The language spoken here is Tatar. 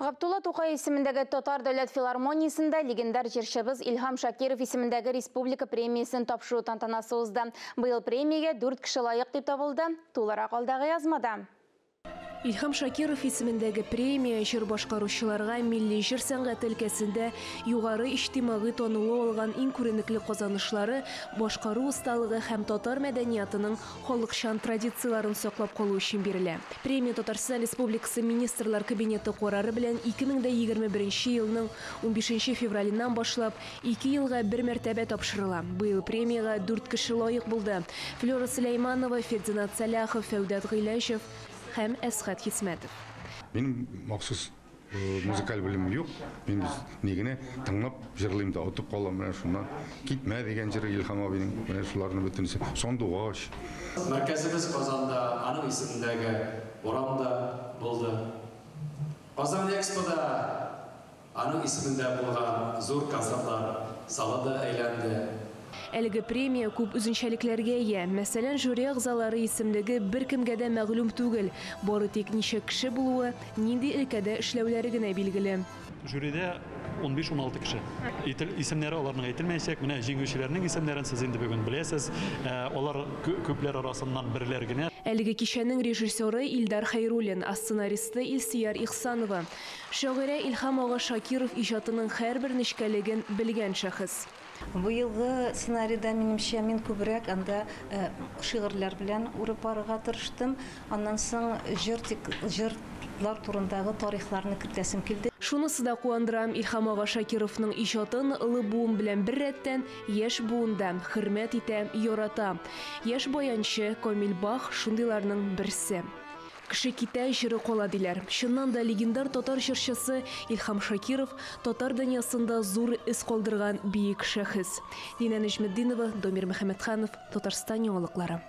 Габдулла Тукай исемендәге Татар дәүләт филармониясендә легендар җырчыбыз Илһам Шакиров исемендәге республика премиясен тапшыру тантанасы узды. Быел премиягә дүрт кеше лаек дип табылды. Тулырак алдагы язмада. Илһам Шакиров исемендәге премия җыр башкаручыларга милли җыр сәнгате өлкәсендә югары иҗтимагый танылу алган иң күренекле казанышлары, башкару осталыгы һәм татар мәдәниятының халыкчан традицияләрен саклап калу өчен бирелә. Премия Татарстан Республикасы Министрлар Кабинеты карары белән 2021 елның унбишенче февраленнән башлап ике елга бер мәртәбә тапшырыла. Быел премиягә дүрт кеше лаек булды, Флера Сөләйманова, Фердинат Сәлахов, Фәүдәт Гыйләҗев һәм Әсхәт Хисмәтов. Минем махсус музыкаль белемем юк. Мин ни генә тыңлап җырлыйм да, отып калам менә шуннан. Китмә дигән җыры Илһам абыйның, менә шуларны бөтенесе. Сандугач. Мәркәзебез Казанда аның исемендәге урам да булды. Казан Экспода аның исемендә булган зур концертлар залы да әйләнде. Әлеге премия күп үзенчәлекләргә ия. Мәсәлән, жюри әгъзалары исемлеге беркемгә дә мәгълүм түгел. Бары тик ничә кеше булуы, нинди өлкәдә эшләүләре генә билгеле. Жюрида унбиш-уналты кеше. Исемнәре аларның әйтелмәячәк. Менә җиңүчеләрнең исемнәрен сез инде бүген беләсез. Алар күпләр арасыннан берләр генә. Әлеге кичәнең режиссеры Илдар Хәйруллин, ә сценаристы Илсөяр Ихсанова. Шагыйрә Илһам ага Шакиров иҗатының һәрбер нечкәлеген белгән шәхес. Быелгы сценарийда, минемчә, мин күбрәк анда шигырьләр белән үреп барырга тырыштым. Аннан соң җыр тик, җырлар турындагы тарихларны кертәсем килде. Шунысы да куандыра, Илһам ага Шакировның иҗатын олы буын белән беррәттән яшь буын да хөрмәт итә, ярата. Яшь баянчы Камил Бах шундыйларның берсе. Кеше китә, җыры кала диләр. Чыннан да легендар татар җырчысы Илһам Шакиров татар дөньясында зур эз калдырган бөек шәхес. Динә Нәҗметдинова, Дамир Мөхәммәтханов, Татарстан яңалыклары.